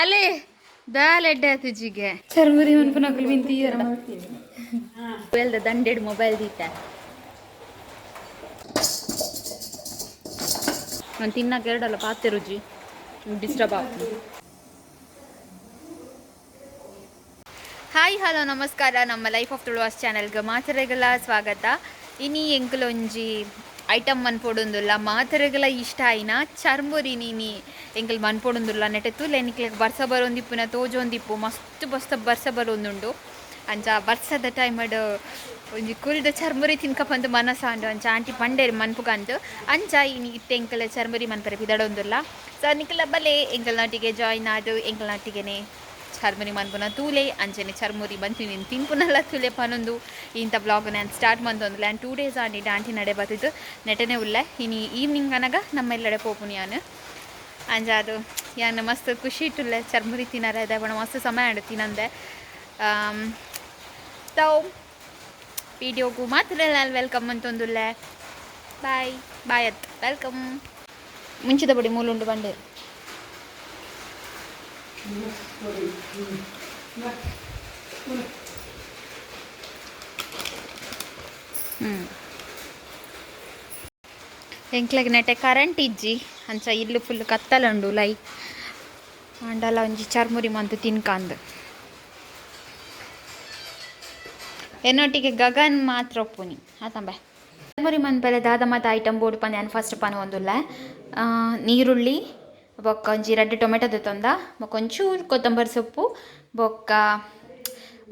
ಅಲೆ ದಾಲ್ ಎಡ್ಡೆ ಆತುಜಿಗೆ ಚರ್ಮುರಿ ಮನ್ಪುನಕುಲು ಮಿಂತಿಯರ ಮೊಬೈಲ್ದ ದಂಡೆಡ್ ಮೊಬೈಲ್ ದೀತ ನಾನು ತಿನ್ನಕ್ಕೆ ಎರಡಲ್ಲ ಪಾತೆ ರುಚಿ ಡಿಸ್ಟರ್ಬ್ ಆಗ್ತದೆ. ಹಾಯ್, ಹಲೋ, ನಮಸ್ಕಾರ. ನಮ್ಮ ಲೈಫ್ ಆಫ್ ತುಳುವಾಸ್ ಚಾನೆಲ್ಗೆ ಮಾತೆರೆಗಲ ಸ್ವಾಗತ. ಇನಿ ಎಂಕುಲೊಂಜಿ ಐಟಮ್ ಮನ್ಪೊಡುಂದುಲ್ಲ. ಮಾತೆರೆಗಲ ಇಷ್ಟ ಆಯಿನ ಚರ್ಮುರಿ ನೀನಿ ಎಂಕಲ್ ಮನ್ಪೊಡುಂದುಲ್ಲ. ನೆಟೆ ತೂಲೆ, ನಿಕ್ಲೆಗ್ ಬರ್ಸ ಬರೋಂದಿಪ್ಪುನ ತೋಜೊಂದಿಪ್ಪು. ಮಸ್ತ್ ಬಸ್ತ ಬರ್ಸ ಬರೋಂದುಂಡು. ಅಂಚ ಬರ್ಸದ ಟೈಮಡ್ ಒಂಜಿ ಕುಲ್ದ ಚರ್ಮುರಿ ತಿನ್ಕಪಂದು ಮನಸಾಂಡು. ಅಂಚ ಆಂಟಿ ಪಂಡೇರು ಮನ್ಪುಗಂದು. ಅಂಚ ಇನಿ ಇತ್ತೆ ಎಂಕಲ್ ಚರ್ಮುರಿ ಮನ್ಪರೆ ಪಿದಡೊಂದುಲ್ಲ. ಸೊ ನಿಕಲ ಬಲೆ, ಎಂಕಲ್ನೊಟ್ಟಿಗೆ ಜಾಯಿನ್ ಆದು ಎಂಕಲ್ನೊಟ್ಟಿಗೆನೆ ಚರ್ಮುರಿ ಮನ್ಪುನ ತೂಲೆ, ಅಂಚನೆ ಚರ್ಮುರಿ ಬಂತು ನೀನು ತಿನ್ಪುನಲ್ಲ ತೂಲೆ ಪನೊಂದು ಇಂಥ ವ್ಲಾಗ್ ನಾನು ಸ್ಟಾರ್ಟ್ ಮಂತೊಂದುಲ್ಲ. ಆ್ಯಂಡ್ 2 ಡೇಸ್ ಆಂಡಿ ಆಂಟಿ ನಡೆ ಬತ್ತಿದ್ದು ನೆಟನೆ ಉಲ್ಲ. ಇನಿ ಈವ್ನಿಂಗ್ ಅನಗ ನಮ್ಮ ಎಲ್ಲಡೆ ಪೋಪುನಿ ಯಾನು. ಅಂಚ ಅದು ಯಾನ್ ಮಸ್ತ್ ಖುಷಿ ಇಟ್ಟುಲ್ಲೆ ಚರ್ಮುರಿ ತಿನ್ನರೆ ಇದೆ ಪಂಡ. ಮಸ್ತ್ ಸಮಯ ಆಂಡು ತಿನ್ನಂದೆ. ತಾವು ವಿಡಿಯೋಗೂ ಮಾತ್ರ ನಾನು welcome ಅಂತೊಂದುಲ್ಲೆ. ಬಾಯ್ ಬಾಯ್ ಅತ್ welcome. ಮುಂಚಿದ ಬಡಿ ಮೂಲುಂಡು ಬಂಡೇರು. ಎಂಕ್ಲೆಗ್ ನೆಟೆ ಕರೆಂಟ್ ಇಜ್ಜಿ. ಅಂಚ ಇಲ್ಲು ಫುಲ್ ಕತ್ತಲುಂಡು ಲೈ ಆಂಡಲ ಒಂಜಿ ಚರ್ಮುರಿ ಮಂತು ತಿನ್ಕಂದು. ಎನ್ನೊಟ್ಟಿಗೆ ಗಗನ್ ಮಾತ್ರ ಒಪ್ಪುನಿ ಆತಂಬೆ. ಚರ್ಮುರಿ ಮನ್ಪೆಲೆ ದಾದ ಮಾತ ಐಟಮ್ ಬೋಡು ಪಂದ್ ಯಾನ್ ಫಸ್ಟ್ ಪನೊಂದುಲ್ಲೆ. ನೀರುಳ್ಳಿ, ಬೊಕ್ಕ ಒಂಜಿ ರಡ್ಡ್ ಟೊಮೆಟೊ ದೆತ್ತೊಂದ, ಬೊಕ್ಕ ಒಂಚೂರು ಕೊತ್ತಂಬರಿ ಸೊಪ್ಪು, ಬೊಕ್ಕ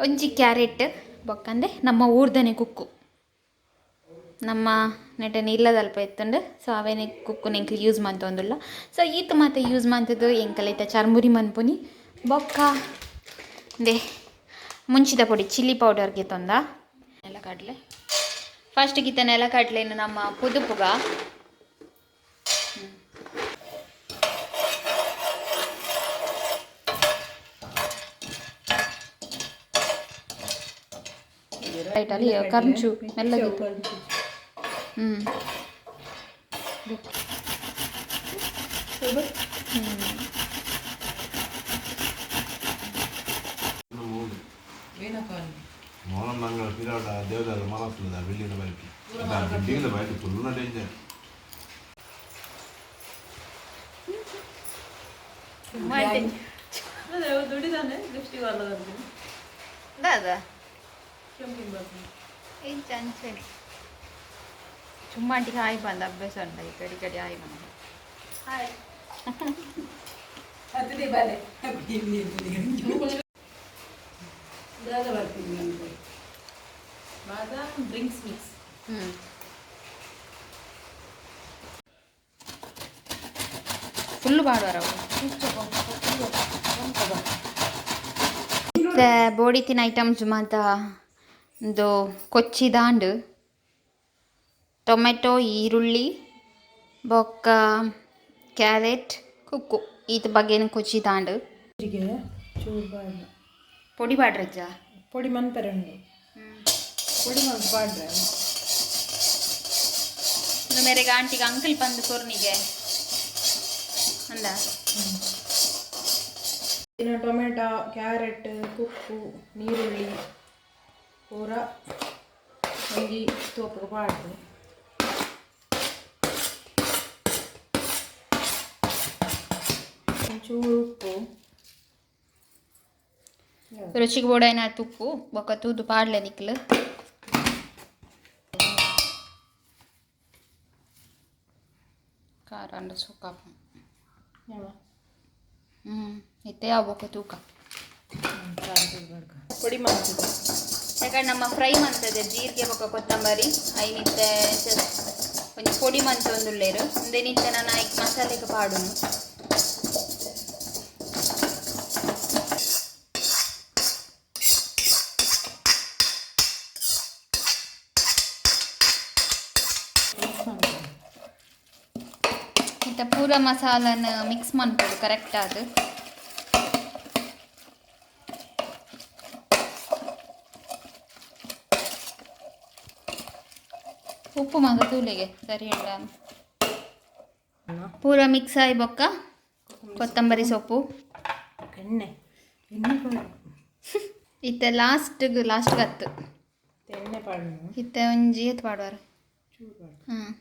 ಒಂಜಿ ಕ್ಯಾರೆಟ್, ಬೊಕ್ಕಂದೆ ನಮ್ಮ ಊರ್ದನೆ ಕುಕ್ಕು. ನಮ್ಮ ನೆಟೆ ಇಲ್ಲದಲ್ಪ ಇತ್ತುಂಡು. ಸೊ ಅವೇನೆ ಕುಕ್ಕು ಎಂಕ್ಲು ಯೂಸ್ ಮಂತೊಂದುಲ್ಲ. ಸೊ ಈತ್ ಮಾತ ಯೂಸ್ ಮಂತದ್ದು ಎಂಕಲ್ ಇತ್ತ ಚರ್ಮುರಿ ಮನ್ಪುನಿ. ಬೊಕ್ಕ they ಮುಂಚಿದ ಪೊಡಿ, ಚಿಲ್ಲಿ ಪೌಡರ್ ಗೆತೊಂದ. ನೆಲಕಡಲೆ ಫಸ್ಟ್ ಗಿತ್ತ. ನೆಲಕಡಲೆನು ನಮ್ಮ ಪುದುಪುಗ. ರೈಟ್, ಅಲ್ಲಿ ಕಂಚು ಮೆಲ್ಲಗಿತ್ತು. ಹ್ಞೂ ಮೋಹನ್ ಮಂಗಳ ಪಿರಾಡ ದೇವದಾರ ಮರತ್ತದ building bike building bike full danger. ದುಡಿದಾನೆ ದೃಷ್ಟಿ ಬರಲ್ಲ. ದಾದ ಇಂಚ ಅಂಚನೆ ಚುಮ್ಮಾಟಿಗೆ ಹಾಯ್ ಬಂದ ಅಭ್ಯಾಸ ಉಂಟು. ಈ ಕಡೆ ಕಡೆ ಹಾಯ್ ಬಂದ. ಹಾಯ್ ಅದೇ ಬಲೆ ದಾದ ಬರ್ತೀನಿ ನಮ್ಗೆ ಬಾದಾಮ್ ಡ್ರಿಂಕ್ಸ್ ಮಿಕ್ಸ್. ಹ್ಞೂ ಫುಲ್ ಬಾಡುವಾರ. ಮತ್ತೆ ಬೋಡಿತಿನ ಐಟಮ್ಸ್ ಮಾತ ಒಂದು ಕೊಚ್ಚಿ ದಾಂಡು, ಟೊಮೆಟೊ, ಈರುಳ್ಳಿ, ಬೊಕ್ಕ ಕ್ಯಾರೆಟ್, ಕುಕ್ಕು, ಈತ ಬಗ್ಗೆನ ಕೊಚ್ಚಿ ದಾಂಡು. ಚೂರು ಬಾಡ್ಲ. ಪೊಡಿ ಬಾಡ್ರಜ್ಜ? ಪೊಡಿ ಮನ್ಪೆರೆ ಉಂಡು, ಪೊಡಿ ಮನ್ಪು ಬಾಡ್ರೆ. ಮೇರೆಗೆ ಆಂಟಿಗೆ ಅಂಕಲ್ ಬಂದು ಕೊರ್ನಿಗೆ ಅಂದ. ಇನ್ನು ಟೊಮೆಟೊ, ಕ್ಯಾರೆಟ್, ಕುಕ್ಕು, ನೀರುಳ್ಳಿ ಪೂರ ಒಂಜಿ ತೋಪುಗು ಪಾಡ್ದು ಒಂಚೂರು ಉಪ್ಪು. ರುಚಿಗೆ ಬೋಡಾಯಿನ ತುಪ್ಪು ಬೊಕ್ಕ ತೂದು ಪಾಡ್ಲೆ ನಿಕ್ಲು. ಖಾರ ಅಂಡ ಸುಕ್ಕ. ಯಾವ? ಹ್ಞೂ, ಇತ್ತೆ ಯಾವ ಬೊಕ್ಕ ತೂಕ. ಪೊಡಿ ಮಾಡ್ತದೆ. ಯಾಕಂದ್ರೆ ನಮ್ಮ ಫ್ರೈ ಮಂತದೆ ಜೀರಿಗೆ ಬೊಕ್ಕ ಕೊತ್ತಂಬರಿ. ಐನಿತ್ತೆ ಒಂಜಿ ಪೊಡಿ ಮಂತೊಂದುಲ್ಲೇರು. ಉಂದೆನಿತ್ತೆ ನಾನು ಐಕ್ ಮಸಾಲೆಗೆ ಪಾಡುನು. ಮಿಕ್ಸ್ ಮಾಡ್ತದೆ. ಇತ್ತೆ ಪೂರ ಮಸಾಲನ ಮಿಕ್ಸ್ ಮನ್ಪೊಡು ಕರೆಕ್ಟ್ ಆದ್. ಉಪ್ಪು ಮಾತ ತೂಲೆಗೆ ಸರಿ ಉಂಡ. ಪೂರ ಮಿಕ್ಸ್ ಆಯಿ ಬೊಕ್ಕ ಕೊತ್ತಂಬರಿ ಸೊಪ್ಪು. ಎಣ್ಣೆ ಎಣ್ಣೆ ಪಾಡು. ಇತ್ತೆ ಲಾಸ್ಟ್ಗೆ ಲಾಸ್ಟ್ಗೆ ಹತ್ತು. ಎಣ್ಣೆ ಪಾಡು. ಇತ್ತೆ ಒಂಜಿ ಎತ್ ಪಾಡುವಾರ? ಚೂರು ಪಾಡು. ಹಾಂ,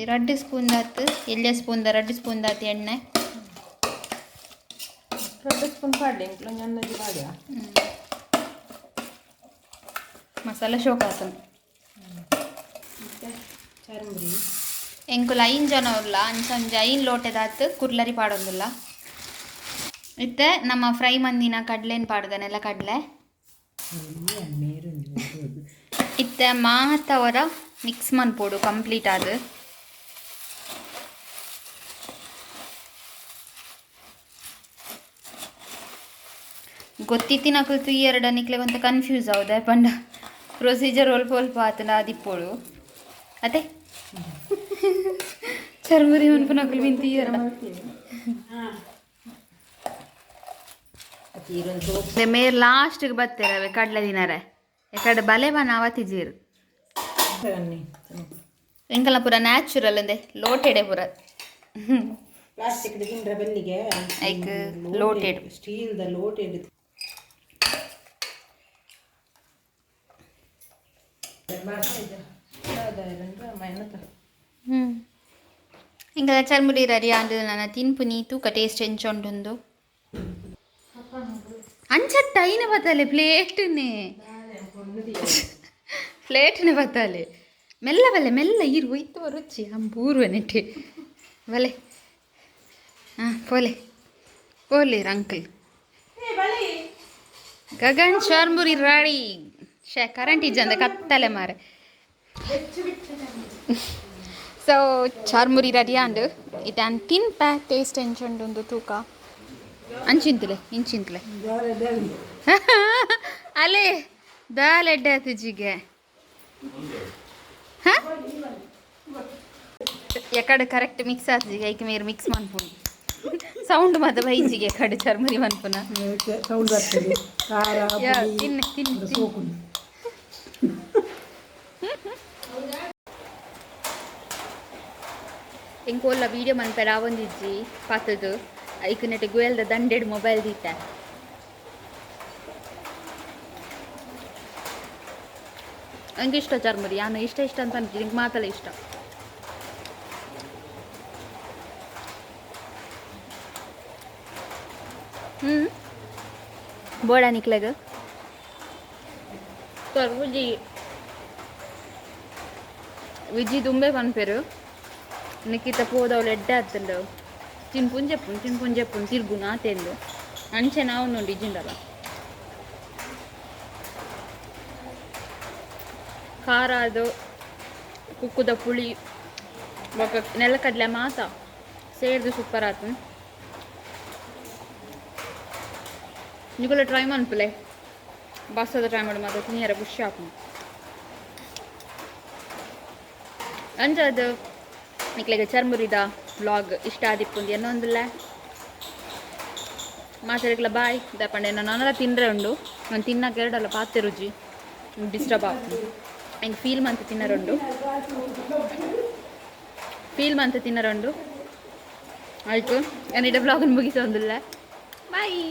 ರಡ್ಡ್ ಸ್ಪೂನ್ ದಾತ್, ಎಲ್ಯ ಸ್ಪೂನ್ the ರಡ್ಡ್ ಸ್ಪೂನ್ ದಾತ್ ಎಣ್ಣೆ. 2 ಸ್ಪೂನ್ ಪಾಡ್ಲೆ, ಇಂಕ್ಲ ಒಂಜಿ ಅಂದಾಜು ಪಾಡ್ಯ. ಮಸಾಲ ಶೋಕ್ ಆತನ. ಮತ್ತೆ ಚರ್ಮುರಿ. ಎಂಕುಲು 5 ಜನ ಉಲ್ಲ, ಅಂಚ ಒಂಜಿ 5 ಲೋಟೆದಾತ್ ಕುರ್ಲರಿ ಪಾಡೊಂದುಲ್ಲ. ಇತ್ತೆ ನಮ್ಮ ಫ್ರೈ ಮಂದಿನ ಕಡ್ಲೆನ್ ಪಾಡ್ದನೆಲ್ಲ ಕಡಲೆ. ಇತ್ತೆ ಮಾತವರ ಮಿಕ್ಸ್ ಮನ್ಪೊಡು ಕಂಪ್ಲೀಟ್ ಆದ್. ಗೊತ್ತಿತ್ತಿನಕುಲು ತೂಯೆರಡ ನಿಕ್ಲೆ ಒಂತೆ ಕನ್ಫ್ಯೂಸ್ ಆವುದ, ಪಂಡ ಪ್ರೊಸೀಜರ್ ಒಲ್ಪ ಒಲ್ಪ ಆತಂಡ ಆದಿಪ್ಪೊಡು ಅತೆ. ಚರ್ಮುರಿ ಮನ್ಪುನಕುಲು ಮಿನ್ ತೂಯೆರಡ. ಮೇರ್ ಲಾಸ್ಟ್ಗೆ ಬತ್ತೇರವೆ ಕಡಲೆ ದಿನರೆ ಎಕಡೆ ಬಲೆ ಬನಾವತಿಜೀರು. ಎಂಕಲ್ನ ಪೂರ ನ್ಯಾಚುರಲ್ ಅಂದೆ ಲೋಟೆಡೆ ಪೂರ. ಪ್ಲಾಸ್ಟಿಕ್ ತಿಂಡ್ರೆ ಬೆಲ್ಲಿಗೆ. ಐಕ್ ಲೋಟೆಡ್. ಸ್ಟೀಲ್ದ ಲೋಟೆಡ್. ಎಂಕಲ್ನ ಚರ್ಮುರಿ ರೆಡಿ ಆಂಡ್, ನನ್ನ ತಿನ್ಪುನಿ ತೂಕ ಟೇಸ್ಟ್ ಎಂಚ ಉಂಟುಂದು. ಅಂಚತ್ತ ಐನ ಬತ್ತಲೆ ಪ್ಲೇಟ್ನೆ ಪ್ಲೇಟ್ನೆ ಬತ್ತಲೆ. ಮೆಲ್ಲ ಬಲೆ ಮೆಲ್ಲ ಇರು, ಹೋಯ್ತು ರುಚಿ ಅಂಬೂರ್ವ ನೆಟ್ಟಿ ಬಲೆ. ಹಾಂ, ಪೋಲೆ ಪೋಲೆ ಅಂಕಲ್. ಗಗನ್ ಚರ್ಮುರಿ ರೆಡಿ. ಶೇ, ಕರೆಂಟ್ ಇಜ್ಜಂದೆ ಕತ್ತಲೆ ಮಾರೆ. ಸೊ ಚರ್ಮುರಿ ರೆಡಿ ಆಂಡ್, ಇತ್ತೆ ತಿನ್ಪ, ಟೇಸ್ಟ್ ಎಂಚುಂಡು ತೂಕ. ಅಂಚಿಂತಲೆ ಇಂಚಿಂತಲೆ ಅಲೆ ದಾಲ್ ಎಡ್ಡೆ ಆತು ಜಿಗೆ. ಎಕಡೆ ಕರೆಕ್ಟ್ ಮಿಕ್ಸ್ ಆತು ಜಿಗೆ, ಐಕ್ ಮೇರ್ ಮಿಕ್ಸ್ ಮನ್ಪುಂಡು. ಸೌಂಡ್ ಮಾತ ಬೈಜಿಗೆ ಎಕಡೆ ಚರ್ಮುರಿ ಮನ್ಪುನ. ಸೌಂಡ್ ಬರ್ತದೆ, ಖಾರ. ಯಾ, ತಿನ್ನೆ ತಿನ್ನೆ. ಸೋಕುಂಡು. ಎಂಕೋಲ್ಲ ವೀಡಿಯೋ ಮನ್ಪೆರ ಆವೊಂದಿಜ್ಜಿ ಪಾತದು. ಐಕ್ ನೆಟ್ ಗುಯಲ್ದ ದಂಡೆಡ್ ಮೊಬೈಲ್ ದೀತ. ನಂಗೆ ಇಷ್ಟ ಚರ್ಮುರಿ. ಯಾನು ಇಷ್ಟ ಇಷ್ಟ ಅಂತ ಅನ್ತೀನಿ, ನಿಂಗೆ ಮಾತಲ್ಲ ಇಷ್ಟ. ಹ್ಞೂ, ಬೋಡ ನಿಕ್ಲೆಗ್ ಕರ್ಬುಜಿ ವಿಜಿ ದುಂಬೆ ಪನ್ಪೆರು. ನಿಕ್ಕಿತ ಪೋದವಳು ಎಡ್ಡೆ ಆತಂಡು, ತಿನ್ಪುನ್ ಜೆಪ್ಪುನ್ ತಿನ್ಪುನ್ ಜೆಪ್ಪುನ್ ತಿರ್ಗುನ ಆತೆಂದು ಅಂಚೆ ನಾವು ನೋಡಿ ಇಜ್ಜಿಂಡಲ್ಲ. ಖಾರ ಅದು ಕುಕ್ಕುದ ಪುಳಿ ಬೊಕ ನೆಲಕಡಲೆ ಮಾತ ಸೇರ್ದು ಸೂಪರ್ ಆತು. ನಿಕುಲ ಟ್ರೈ ಮನ್ಪುಲೆ, ಬಸ್ಸದ ಟ್ರೈ ಮಾಡು ಮಾತ ತಿನಿಯರ ಖುಷಿ ಆಪುಂಡು. ಅಂಚ ಅದು ನಿಕ್ಲೆಗ್ ಚರ್ಮುರಿದ ವ್ಲಾಗ್ ಇಷ್ಟ ಆದಿಪ್ಪುಂದು ಎನ್ನೊಂದುಲ್ಲ. ಮಾತಾಡಕ್ಲ ಬಾಯ್ ದಪಂಡೆ. ನಾನು ತಿಂದ್ರೆ ಉಂಡು, ನಾನು ತಿನ್ನಕ್ಕೆ ಎರಡಲ್ಲ ಪಾತೆ ರುಚಿ ಡಿಸ್ಟರ್ಬ್ ಆಪುಂಡು. ಎಂಕ್ ಫೀಲ್ ಮಂತ್ ತಿನ್ನರುಂಡು, ಫೀಲ್ ಮಂತ್ ತಿನ್ನರುಂಡು. ಆಯ್ತು, ಎನ್ನ ವ್ಲಾಗ್ ಮುಗಿಸೊಂದುಲ್ಲ. ಬಾಯ್.